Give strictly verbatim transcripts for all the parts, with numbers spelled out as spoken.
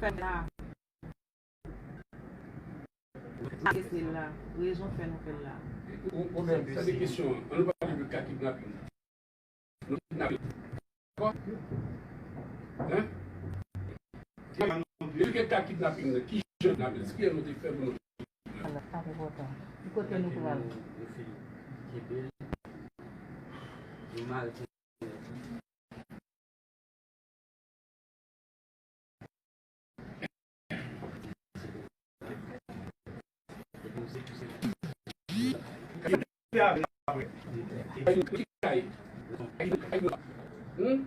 fè la. Rezon fè nou fè l la. Ou, ou menm, sa se kesyon an. An nou pale de ka kidnaping nan. Nou kidnape. Dakò? Hein? Ki jan nou te fè pou nou kidnape? Ki jan nou te fè pou nou kidnape? Kote nou pral? Hmm?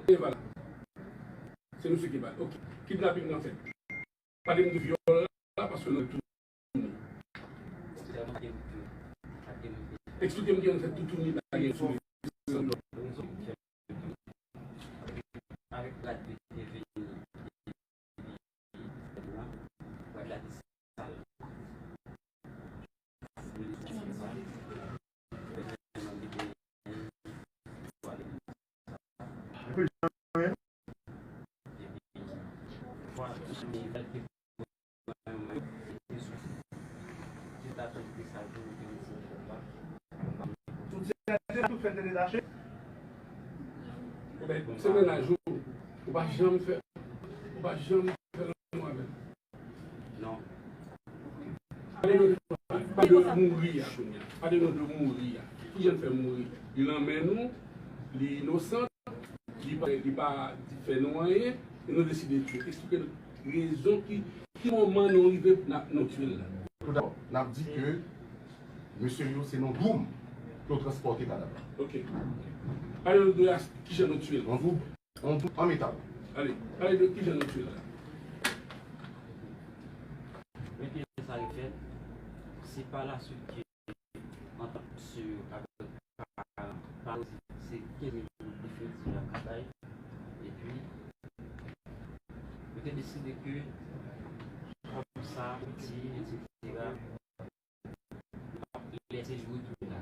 Eval. Se misye ki bal. Ok. Kidnaping nan fèt. Pale m de vyòl la, paske nou tou. Eksplike m ki jan nou fè toutouni bagay sou li. Tout se tout fè te detache. Ou pa janm fè, ou pa janm fè lanmou avè l. Non. Pale nou, pale nou de mouri a kounye a. Pale nou de mouri a. Ki jan l fè mouri? Li nan men nou, li inosan, li pa, li pa fè nou anyen, e nou deside tiye. Eksplike nou rezon ki, ki moman nou rive n ap, nou tiye l la. Tout dabò, n ap di ke mesye yo se nan gwoum ke yo transpòte kadav la. Ok. Pale nou de as-, ki jan nou tiye l. Nan gwoum. An tou, an metal. Ale, pale de ki jan nou tiye l la. Men ki jan sa yo fèt, se pa laswit ke antant misye yo avèk paran, paran se kenz mil goud li fè di lakay, epi yo te deside ke kòb sa, piti, etsetera, lè se jou tou la.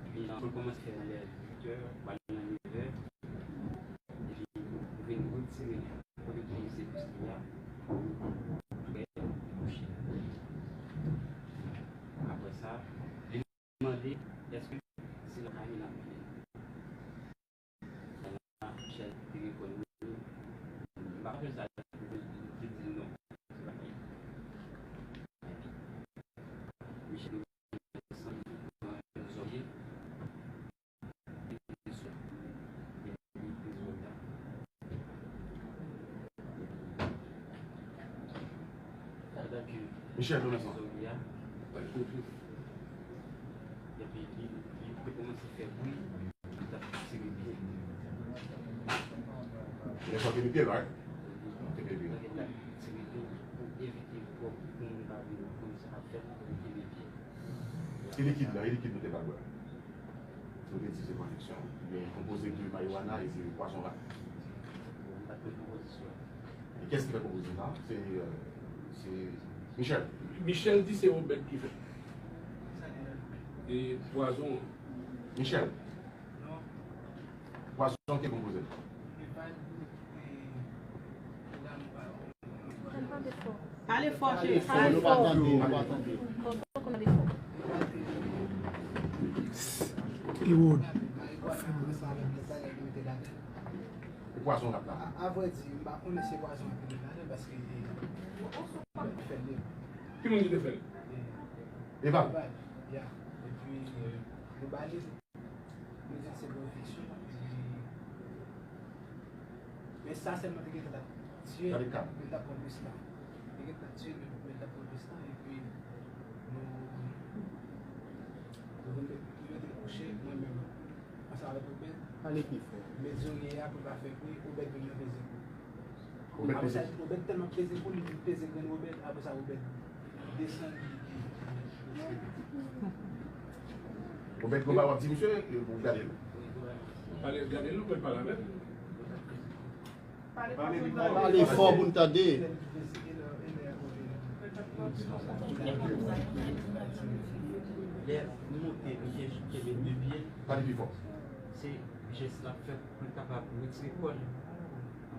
Epi, nou kòmanse fè nan lè uit è, pral nan nevè. Epi, nou vin retire li. Kote ki se plis li a, prè, li kouche. Apre sa, li mande, èske se lakay li n ap mennen l? Michel te reponn wi. M pa konn sa li di non. Se pa li. Michel te sanble yon zòbye. Michel Jonathan. Epi li, li te kòmanse fè bri, li t ap tire pye. Lè sa w te pye, right? Ou te pye. Li t ap tire pye pou evite pou, pou moun pa vin konn sa k ap fèt, pou li te pye. E likid la, e likid nou te ba l bwè? Nou te di se pwodiksyon. Li konpoze de marijuana e de pwazon rat. Bon, m pa t konn konpozisyon. E kiyès ki fè konpozisyon sa? Se, euh, se Michel. Michel di se Obed ki fè. E pwazon an. Michel. Pwazon ki konpoze l. Pale fò, cheri. Pale fò. Li wo. E pwazon rap la. A, avrèdi, m pa konnen si pwazon rap li te ladan paske li fè l. Ki moun ki te fè l? Eval. Eval, ya. Epi, euh, nou ba li. Nou di se pwodiksyon, epi, men sa sèlman te gentan t ap tiye, men t ap pran plis tan. Te gentan t ap tiye, men, men t ap pran plis tan, epi nou, nou vin, nou vin kouche, mwen menm, ansanm avèk Obed. Pale pi fò. Met zorye a pou l pa fè bri, Obed vin nan peze kou. Obed peze. Obed tèlman peze kou, li vin peze grenn Obed, apre sa Obed desann. Obed, gon bagay w ap di misye, ou gade l. Pale, gade l, ou pale avè l. Pale fò pou n tande. Lè m monte, m kenbe de pye. Pale pi fò. Se jès l ap fè pou l kapab retire kò l.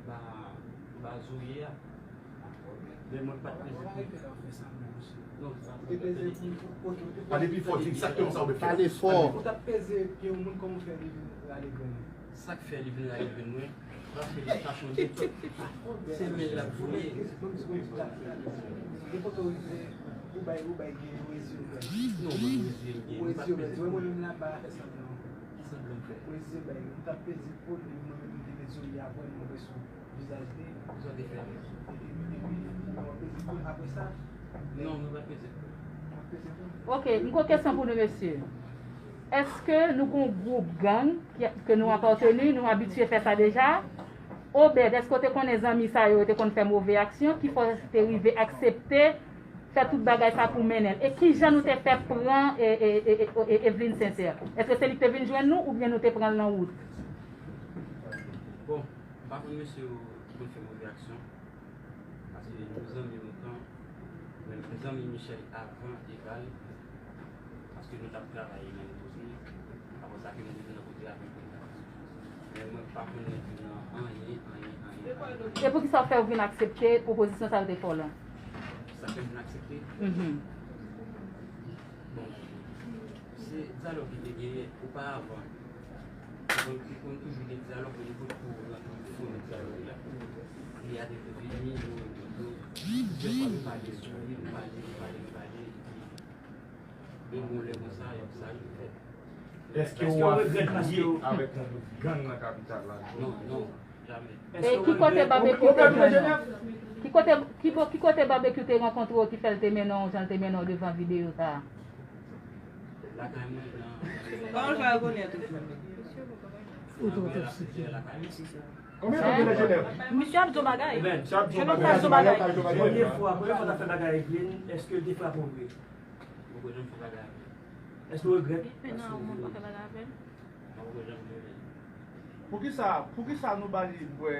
ba, ba Zoe a. Men mwen pa t peze pou. Non, sa pa t peze pou. Pa depi fò, di egzakteman sa w vle fè. Pale fò. Ou t ap peze pye yon moun, kòman w fè li vin rale grenn ou? Sa k fè li vin rale grenn mwen, paske li pa konnen se men l ap voye. Gen kote w rive, ou bay, ou bay gen reziye w bay. Non, mwen reziye m gen. Ou reziye w bay. Mwen menm la, m pa fè sanblan. Ki sanblan m fè? Reziye bay. Ou t ap peze pye l, mwen menm m te met zòrye avè l, mwen wè sou vizaj li. Sa w te fè? Epi, epi, epi, mwen peze pye l apre sa. Non, mwen pa t peze pye l. Ok, m gon kesyon pou nou, mesye. Èske nou gon gwoup gang ki, ke nou apateni, nou abitye fè sa deja? Obed, èske w te konnen zanmi sa yo, yo te konn fè move aksyon, ki fè w te rive aksepte fè tout bagay sa pou mennen l? E kijan nou te fè pran e, e, e, e, e, Evelyne Sincère? Èske se li ki te vin jwenn nou oubyen nou te pran l nan wout? Bon, m pa konn mesye yo ki konn fè move aksyon. Paske nou zanmi lontan, men nou zanmi Michel avan Eval, paske nou t ap travay menm kote, apre sa ke nou te nan kote avèk nou. Men mwen pa konn nan anyen, anyen, anyen, anyen. E poukisa w fè w vin aksepte pwopozisyon sa yo te fè w la? Sa fè m vin aksepte? Mhm. Bon, se dyalòg ki te genyen oparavan. Donk, li konn toujou gen dyalòg, men li potko rantre fon nan dyalòg la. Li a te vini, nou rankontre, plizyè fwa nou pale sou li, nou pale, nou pale, nou pale, epi, yon bon lè konsa, y ap sa rive fèt. Èske w afilyé avèk yon gwoup gang nan kapital la? Non, non, jamè. E ki kote Babekyou te jwenn ou? Ki kote, ki bo-, ki kote Babekyou te rankontre w ki fè l te mennen w jan l te mennen w devan videyo sa a? Lakay mwen nan. Kòman l fè rekonèt ou? Ou twò tòksik. Konbyen tan w gen nan Jenèv? Misye ap di yon bagay. Misye ap di yon bagay. Premye fwa, premye fwa w t ap fè bagay ak Evelyne, èske l te frape w vre? Mwen poko janm fè bagay avè l. Èske w regrèt? Men non, mwen pa fè bagay avè l. Mwen poko janm regrèt. Poukisa, poukisa nou ba li bwè,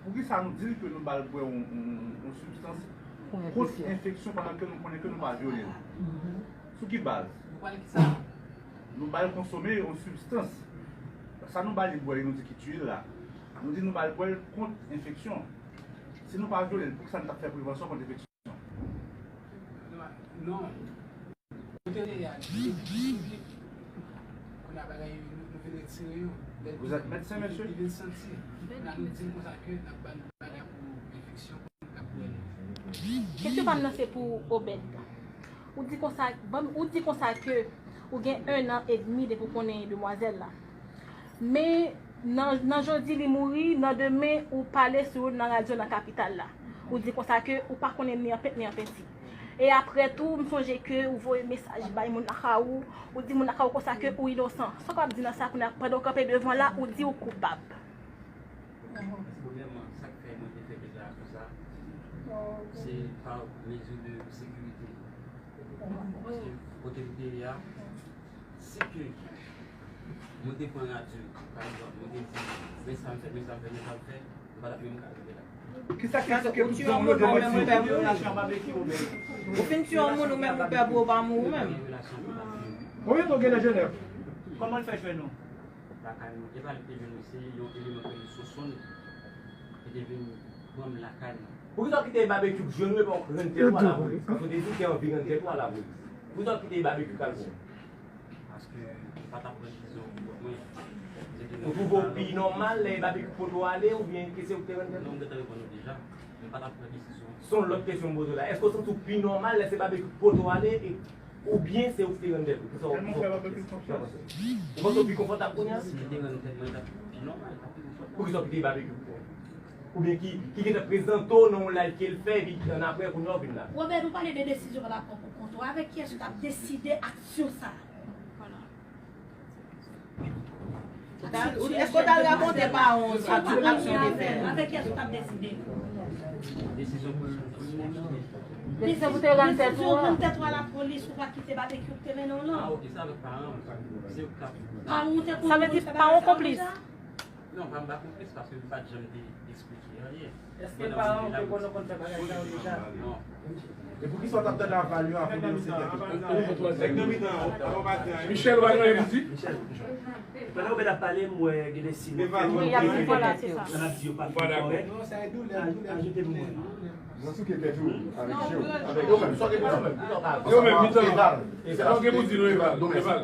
poukisa nou di l ke nou ba l bwè yon, yon, yon sibstans kont enfeksyon pandan ke nou konnen ke nou pa vyole l? Sou ki baz? Nou ba l konsome yon sibstans. Sa nou ba li bwè, nou di ki tuil la. Nou di nou ba l bwè l kont enfeksyon. Si nou pa vyole l, poukisa nou t ap fè prevansyon kont enfeksyon? Non. Kote li a, li vin. Kounye a bagay yo, nou, nou vin retire yo. Lè Vous êtes médecin, monsieur? Li vin santi. Kounye a nou di l konsa ke n ap ba l bagay pou enfeksyon, pou l ka pou l. Kesyon pa m nan se pou Obed. Ou di konsa, ban m, ou di konsa ke ou gen ennan edmi depi w konnen demwazèl la. Men nan, nan jodi li mouri, nan demen ou pale sou yo nan radyo nan kapital la. Ou di konsa ke ou pa konnen ni an pent ni an penti. E apre tou, m sonje ke ou voye mesaj bay moun lakay ou, ou di moun lakay ou konsa ke ou inosan. Sa w kapab di nan sa kounye a, pandan w kanpe devan la, ou di ou koupab? Premyèman, sa k fè mwen te fè deklarasyon sa, se pa mezi de sekirite. Paske kote m te ye a, si ke mwen te pran radyo, pa egzanp, mwen te di, men sa m fè, men sa m fè, men sa m fè, nou pa t ap menm ka rive la. Kisa k eksplike tout gang yo te mèt di yo gen relasyon ak Babekyou, men? Ou fin tiye yon moun, ou menm ou pè pou ou pa mouri ou menm. Konbyen tan w gen nan Jenèv? Kòman l fè jwenn ou? Lakay mwen. E pa li te jwenn mwen, se yon eleman ki rele Sonsonn ki te vin pran m lakay mwen. Poukisa w kite Babekyou jwenn ou epi w rann tèt ou a lapolis? Paske w te di w te anvi rann tèt ou a lapolis. Poukisa w kite Babekyou k al pran w? Paske m pa t ap pran desizyon pou kont mwen. Ou twouve w pi nòmal lè Babekyou pote w ale oubyen ke se ou ki te rann tèt ou? Non, m gentan reponn ou deja. M pa t ap pran desizyon. Se yon lòt kesyon m poze w la. Èske w santi w pi nòmal lè se Babekyou ki pote w ale e Oubyen se ou ki te rann tèt ou? Kisa w, kisa w, kisa w panse? Ou panse w pi konfòtab kounye a? Si m te rann tèt mwen, t ap pi nòmal, t ap pi konfòtab. Poukisa w kite Babekyou pou kont ou? Oubyen ki, ki gentan prezante w nan yon live ke l fè, epi annapre, kounye a w vin la? Obed, ou pale de desizyon w t ap pran pou kont ou. Avèk kiyès ou t ap deside aksyon sa a? Èske w t al rakonte paran w sa, tout aksyon w te fè? Avèk kiyès ou t ap deside? Desizyon pou l, pou l. Desizyon pou te rann tèt ou a. Desizyon rann tèt ou a lapolis, ou pa kite Babekyou ki te mennen w lan. Ah, ok, se avèk paran m. Se yo k t ap. Paran w te konn. Sa vle di paran w konplis? Non, pa m pa konplis paske m pa t janm te eksplike anyen. Èske paran w te konn konn fè bagay sa yo deja? Non. E poukisa w t ap tande aval yo avan de yo se tèt yo? Nèg nan mitan an, avan w pati an. Michel, w a gen anyen pou di? Michel, pandan Obed ap pale, m wè gen de siy nan fè m. Eval, eval. Nan ap di yo pa fin kòrèk. Ajoute pou mwen. Mwen souke tèt ou avèk je w. Avèk yo menm, sa w gen pou di menm. Yo menm, mitan. Sa w gen pou di nou, Eval? Eval.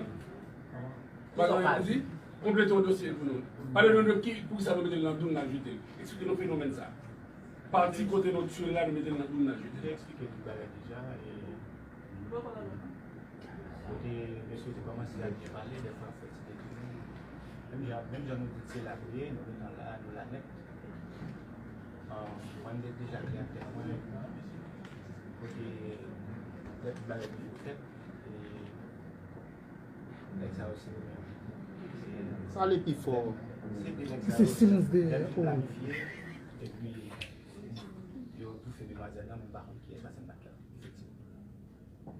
Bagay pou di, konplete yon dosye pou nou. Pale nou de ki, poukisa nou mete l nan doum n al jete l. Eksplike nou fenomèn sa. Pati kote nou tchwe l la, nou mete l nan doum n al jete l. Eksplike tout bagay deja. Kote mesye te kòmanse ak byen pale, dèfwa fè ti detounen. Menm jan, menm jan nou di se la nou ye, nou gentan la, nou la nèt. Mwen m te deja klè ak tèt mwen kote lè tout bagay toujou fèt. Nèg sa yo se yo menm. Pale pi fò. Se silans dèyè. Epi yo toufe demwazèl lan, men m pa konn kiyès paske m pa t la. Efektivman.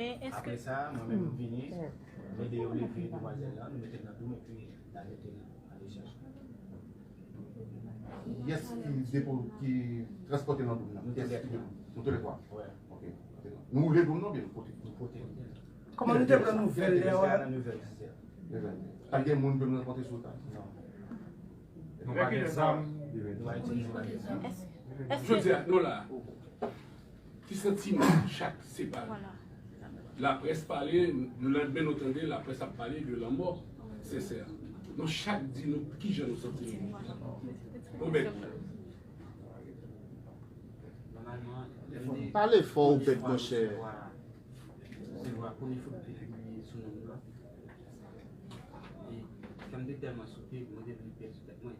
Men èske. Apre sa, mwen menm m vini, m ede yo leve demwazèl lan, nou mete l nan doum epi n al mete l an dechaj. Kiyès ki depo, ki transpòte l nan doum nan? Kiyès ki depo? Nou toulètwa. Ok. Nou woule doum nan oubyen nou pote? Nou pote. Kòman nou te pran nouvèl lè a? Nouvèl. Pa t gen moun pou nou rankontre sou wout la? Non. Nou pa gen zam. Nou pa itilize pa gen zam. Jodi a, nou la. Ki santiman chak separe? Laprès pale, lelandmen nou tande laprès ap pale de lanmò Sensè. Nou chak di nou kijan nou santi nou. Obed. Pale fò, Obed, monchè. Resevwa premye foto ki pibliye sou non m nan. E kè m te tèlman souke, mwen te vle pèdi tèt mwen.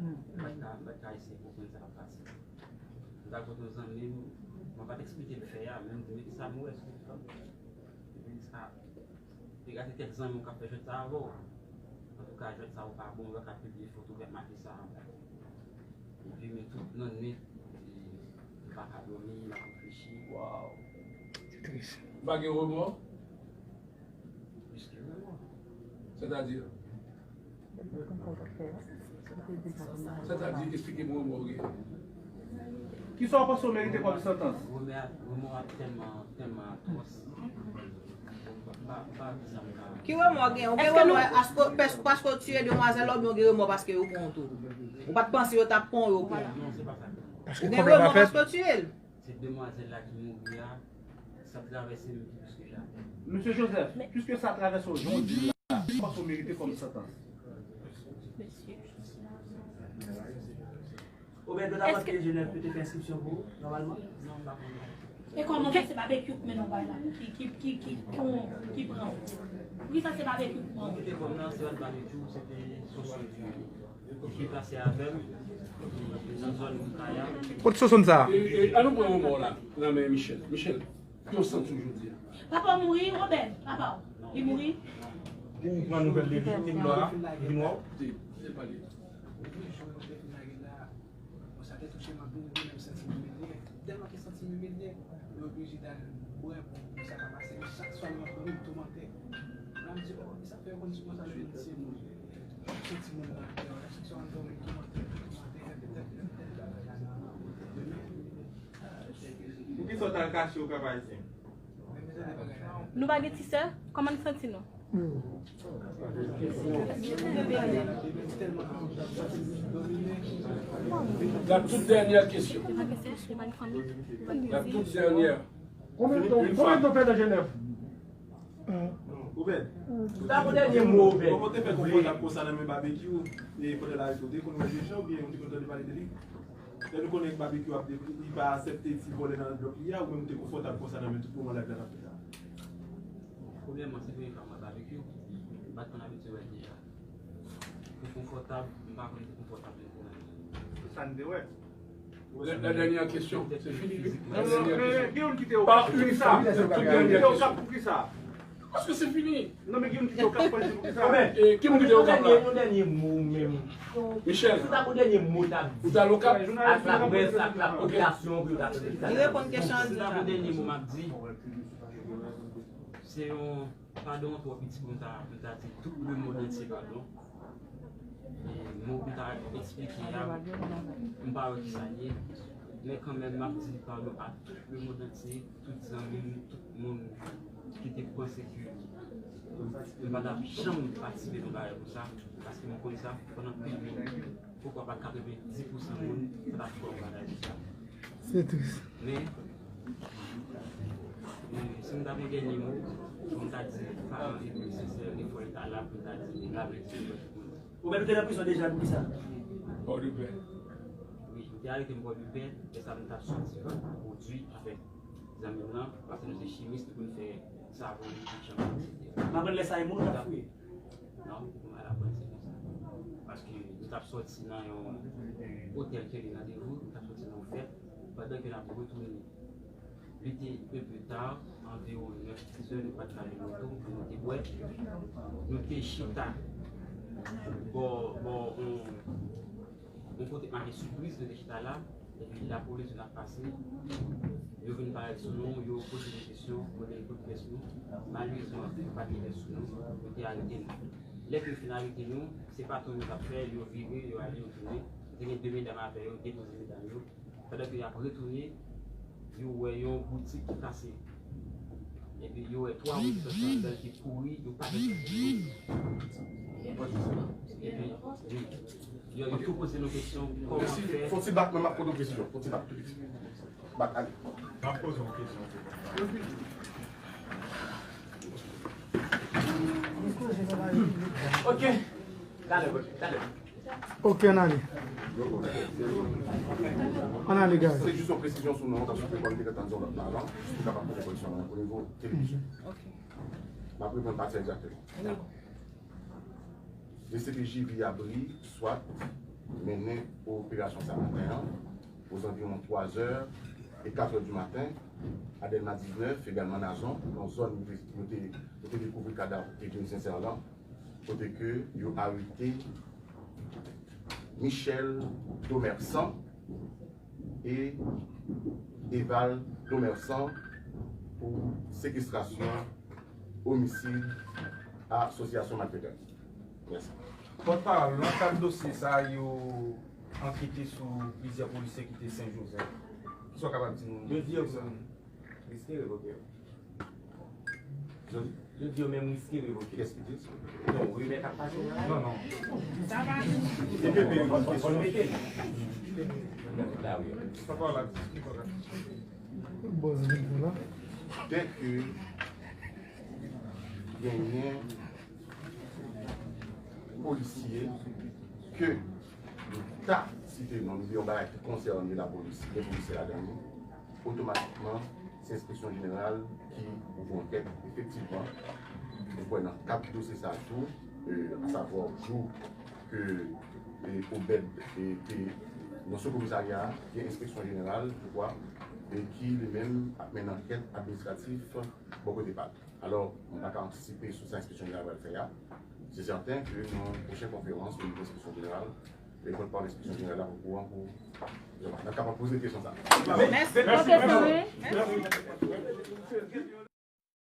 M pa t ka, m pa t ka eseye konprann sa k ap pase. M t al kote yon zanmi m, mwen pa t eksplike l fè a, men m di, men kisa m wè sou ekran? Epi sa, te gade kèk zanmi w k ap fè jwèt sa avè w. Antouka, jwèt sa ou pa bon, ou pa ka pibliye foto w k ap mache sa anba. Epi men tout nan nwit, m pa ka dòmi, m ap reflechi. Waw. Se tris. Ou pa gen remò? Sètadi? Sètadi, eksplike mwen mwen ou gen. Kisa w panse w merite kòm santans? Remò a tèlman, tèlman atwòs. M pa, m pa di sa m ka. Ki remò w gen? Ou gen remò paske w tiye demwazèl la oubyen w gen remò paske yo pran w tou? Ou pa t panse yo t ap pran w, yo pran w? Ou gen remò paske w tiye l? Se demwazèl la ki mouri a, sa travèse m pi plis ke jamè. Mesye Joseph, piske sa travèse w jan w di l la, ki panse w merite kòm santans? Obed, yo ta panse ke Jenèf yo te fè enskripsyon pou ou, nòmalman? Non, m pa konnen. E kòman fè se babekyou k mennen w bay la? Ki, ki, ki, ki, ki, ki pran w? Poukisa se babekyou k pran w? Mwen kite kòm nan, se pa t babekyou, se te sosyo ki. Ki pase avè m nan zòn Kaya. Kot Sosonn sa? Ann nou pran yon mò la nan men Michel. Michel, ki w santi w jodi a? Papa w mouri, Robert, papa w. Li mouri. Ou pran nouvèl de li, te vin wè w? Li vin wè w? Te, te pale. Mwen sa te touche m anpil, mwen menm santi m imilye. Tèlman ke santi m imilye, mwen oblije t al bwè pou, pou sa pa pase. Men chak swa li rankontre m, toumante. La m di, oh, kisa k fè yo konn sou mwen sa, yo konn se mwen. Soti moun nan atè, chak swa m dòmi, toumante, toumante, rèpete, rèpete bagay la nan demen. Poukisa w t al kache w, Pèp Ayisyen? Nou pa gen ti sè? Kòman n santi nou? La toute dernière question. La toute dernière. Konbyen tan w fè nan Jenèf? Obed. Sa pou dènye mo, Obed. Kòman w te fè konfòtab konsa nan men Babekyou? E pandan l arete w, te konn wè deja oubyen ou te konn tande pale de li? Lè nou konnen Babekyou ap, li pa aksepte ti vòlè nan lòt li a, ou menm ou te konfòtab konsa nan men tout moman live la n ap fè a? Premyèman, se premye fwa m wè Babekyou. M pa t konn abitye wè l deja. Pou konfòtab, m pa konn pou konfòtab li pou mwen. Se sa n te wè. La, la dènyè kesyon. Se fini, wi. La dènyè kesyon. Gen youn ki te okap pou kisa? Gen youn ki te okap pou kisa? Paske se fini. Non, men gen youn ki te okap pou kisa? Ki moun ki te okap la? Yon dènyè mo menm. Michel. Ou ta pou dènyè mo ta di. Ou ta lokap? Ak laprès, ak lapopilasyon pou yo ta tande sa. Li reponn kesyon an deja. Se yon padon twò piti pou m ta, pou m ta di tout lemonn antye padon. E mo Eksplike a, m pa wè ki sa l ye, men kanmenm, m ap di padon a tout lemonn antye, tout zanmi m, tout moun ki te panse ke m pa t ap janm patisipe nan bagay konsa, paske m konn sa, pandan pil moun, poukwa pa katrevenndis pousan moun, sa t ap fè yon bagay konsa. Se tris. Men, men, si m ta gen dènye mo, m ta di, paran epi sè, efò yo ta la pou ta di, la, men, Ou menm te nan prizon deja, pou kisa? Pòdepè. Wi, yo te arete m Pòdepè, lè sa m t ap soti pwodui avèk zanmi m lan, paske nou se chimis, nou konn fè savon, nou konn chanpay, etsetera. M aprann lè sa e moun ou t ap fouye? Non, m al aprann se konsa. Paske nou t ap soti nan yon otèl ke li randevou, nou t ap soti nan yon fèt, pandan ke n ap retounen. Li te enpe ta, anviwon nèf, dis è, nou pa t ka jwenn moto pou nou te bwè. Nou te chita bò, bò, yon, yon kote k make Sipriz, nou te chita la, epi lapolis vin ap pase. Yo vin parèt sou nou, yo poze nou kesyon, mande nou kote pyès nou. Malerezman, yo pa t gen pyès sou nou, yo te arete nou. Lè ke yo fin arete nou, se patwon yo t ap fè, yo vire, yo ale, yo tounen. Te gen de medam avè yo, depoze medam yo. Pandan ke y ap retounen, yo wè yon boutik ki kase. Epi yo wè twa moun ki sòti anndan ki kouri, yo pa t wè. Epi, wi. Yo, yo tou poze nou kesyon, kòman fè? Fon ti bak, men m ap poze yon kesyon. Fon ti bak, tou piti. Bak, ale. M ap poze yon kesyon. Ok. Talè, talè. Ok, ann ale. Ann ale, guys. Se jis yon presizyon sou non an, paske m te konn te gentan di yon lòt non avan, jis pou kapab poze kesyon nan o nivo televizyon. Ok. M ap reprann pati egzakteman. Dakò. D C P J Viyabri, swat, mennen operasyon sa maten an, ozanviwon twa zè e kat è di maten, a Dèlma diznèf, egalman Nazon, nan zòn nou te, nou te, nou te dekouvri kadav Edwin Sincère lan, kote ke yo arete Michel Domersan e Eval Domersan pou sekestrasyon, omisid, asosyasyon malfektè. Mèsi. Pòtpawòl, nan kad dosye sa a, yo ankete sou plizyè polisye ki te Sen Jozèf. Kisa w kapab di nou? Yo di yo riske revoke. Yo di yo menm riske revoke. Kiyès ki di sa? Non, rimè k ap pase la. Non, non. Sa va vini. Se ke pe yon kesyon. Fò nou mete l. La, wi. Papa la, ki papa? Bòz vin pou la. Dèke genyen polisye ke nou ta site non, nou di yon bagay ki konsène lapolis, gen polisye ladan li, otomatikman, se enspeksyon jeneral ki ouvri ankèt. Efektivman, nou kwè nan kad dosye sa a tou, e, asavwa jou ke, e, Obed, e, te nan sou komisarya a, gen enspeksyon jeneral, je crois, e ki li menm ap mennen ankèt administratif bò kote pa l. Alò, m pa ka antisipe sou sa enspeksyon jeneral pral fè a. Se sèten ke nan pwochen konferans o nivo enspeksyon jeneral, e pòtpawòl enspeksyon jeneral la okouran pou n ap kapab poze kesyon sa a. Mèsi, pwofesè.